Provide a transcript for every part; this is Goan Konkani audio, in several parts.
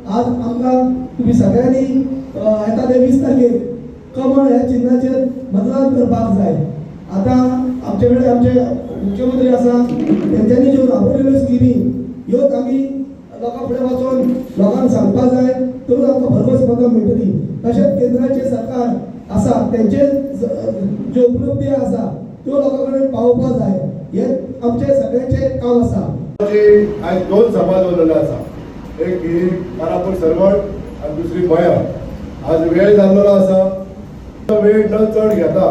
आज आमकां तुमी सगळ्यांनी येता ते 20 तारखेर कमळ ह्या चिन्हाचेर मतदान करपाक जाय. आतां आमचे कडेन आमचे मुख्यमंत्री आसा, तेंच्यांनी ज्यो राबयलेल्यो स्किमी ह्योच आमी लोकां फुडें वचोन लोकांक सांगपाक जाय, तरूच आमकां भरघोस मतां मेळटली. तशेंच केंद्राचें सरकार आसा, तेंचे ज्यो उपलब्धी आसा त्यो लोकां कडेन पावोवपाक जाय. हें आमचें सगळ्यांचें काम आसा. आयज 2 सभा दवरलेल्यो आसा, एक ही कारापूर सरवण आनी दुसरी मया. आज वेळ जाल्लो आसा, वेळ न चड घेता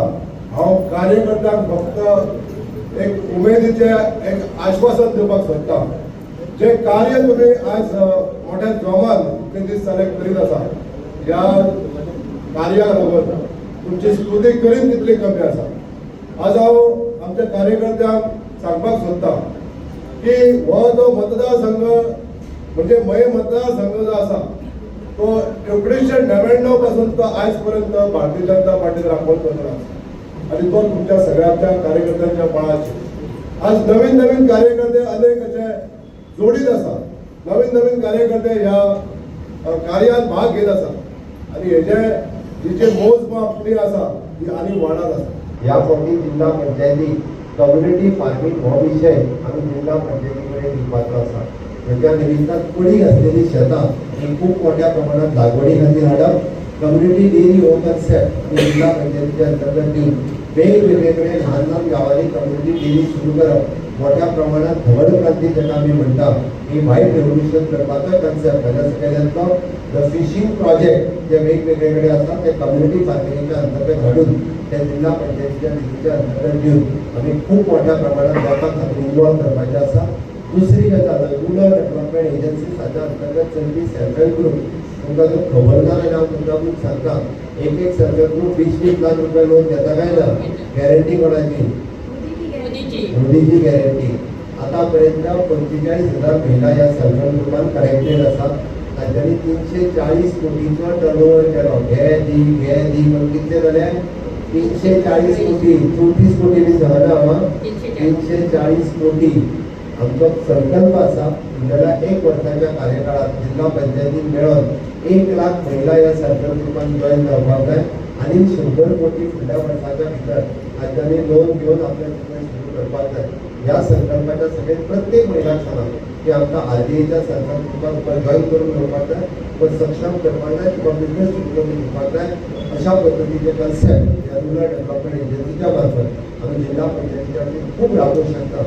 हांव कार्यकर्त्यांक फक्त एक उमेदीचें एक आश्वासन दिवपाक सोदता. जे कार्य तुमी आज मोठ्या जोमान ते दीस जाले करीत आसा, ह्या कार्याक लागून तुमची स्तुती करीन तितली कमी आसा. आज हांव आमच्या कार्यकर्त्यांक सांगपाक सोदता की हो जो मतदारसंघ म्हणजे मये मतदारसंघ जो आसा तो 1999 पासून तो आयज पर्यंत भारतीय जनता पार्टीन राखोवन दवरला आसा आनी तो तुमच्या सगळ्यांच्या कार्यकर्त्यांच्या बळाचेर आज नवीन नवीन कार्यकर्ते अनेक अशे जोडीत आसा. नवीन नवीन कार्यकर्ते ह्या कार्यात भाग घेत आसा आनी हेजे ही जी मोजमाप ती आसा ती आनी वाडत आसा. ह्या फावटी जिल्हा पंचायती कम्युनिटी फार्मींग हो विशय आमी जिल्हा पंचायती कडेन दिवपाचो आसा. म्हणजे निमित्तान पडींग आसलेली शेतां ही खूब मोठ्या प्रमाणात लागवडी खातीर हाडप, कम्युनिटी डेअरी हो कन्सेप्ट आमी जिल्हा पंचायतीच्या अंतर्गत दिवन वेगवेगळे कडेन ल्हान ल्हान गांवांनी कम्युनिटी डेअरी सुरू करप, मोठ्या प्रमाणात धवड क्रांती जेका आमी म्हणटा ही व्हायट रेव्होल्युशन करपाचोय कन्सेप्ट हाज्या सकयल्यान the fishing project जे वेगवेगळे कडेन आसा ते कम्युनिटी फार्मिंगच्या अंतर्गत हाडून ते जिल्हा पंचायतीच्या निधीच्या अंतर्गत दिवन आमी खूब मोठ्या प्रमाणात लोकांक हातूंत इन्वॉल्व करपाचें आसा. दुसरी गजाल, रुरल डेव्हलपमेंट एजन्सी हाच्या अंतर्गत चलपी सेल्फ हेल्प ग्रुप, तुमकां जर खबर ना जाल्यार हांव तुमकां खूब सांगता, एक एक सेल्फ हेल्प ग्रुप 20-20 लाख रुपया लोन घेता काय ना? गॅरंटी कोणाची? मोदीची गॅरंटी. आतापर्यंत 45,000 महिला ह्या सेल्फ हेल्प ग्रुपान कनेक्टेड आसा. तांच्यांनी 340 कोटीचो टर्नओवर केलो. घे दी घे दी म्हणून कितले जाले? 340 कोटी. 34 कोटी बी सांगना हांव, 340 कोटी. आमचो संकल्प आसा, फुडल्या एक वर्साच्या कार्यकाळात जिल्हा पंचायतीन मेळोन 1 लाख महिला ह्या सेल्फ हेल्प ग्रुपान जॉयन जावपाक जाय आनी 100 कोटी फुडल्या वर्साच्या भितर तांच्यांनी लोन घेवन आपले बिजनेस सुरू करपाक जाय. ह्या संकल्पाच्या सगळे प्रत्येक महिलाक सांगा की आमकां आरडीएच्या सेल्फ हेल्प ग्रुपान तुका जॉयन करून घेवपाक जाय, तुका सक्षम करपाक जाय, तुका बिजनेस सुरू करून दिवपाक जाय. अशा पद्दतीचे कन्सेप्ट ह्या रुरल डेव्हलपमेंट एजन्सीच्या मार्फत आमी जिल्हा पंचायतीच्या वतीन खूब राबोवंक शकता.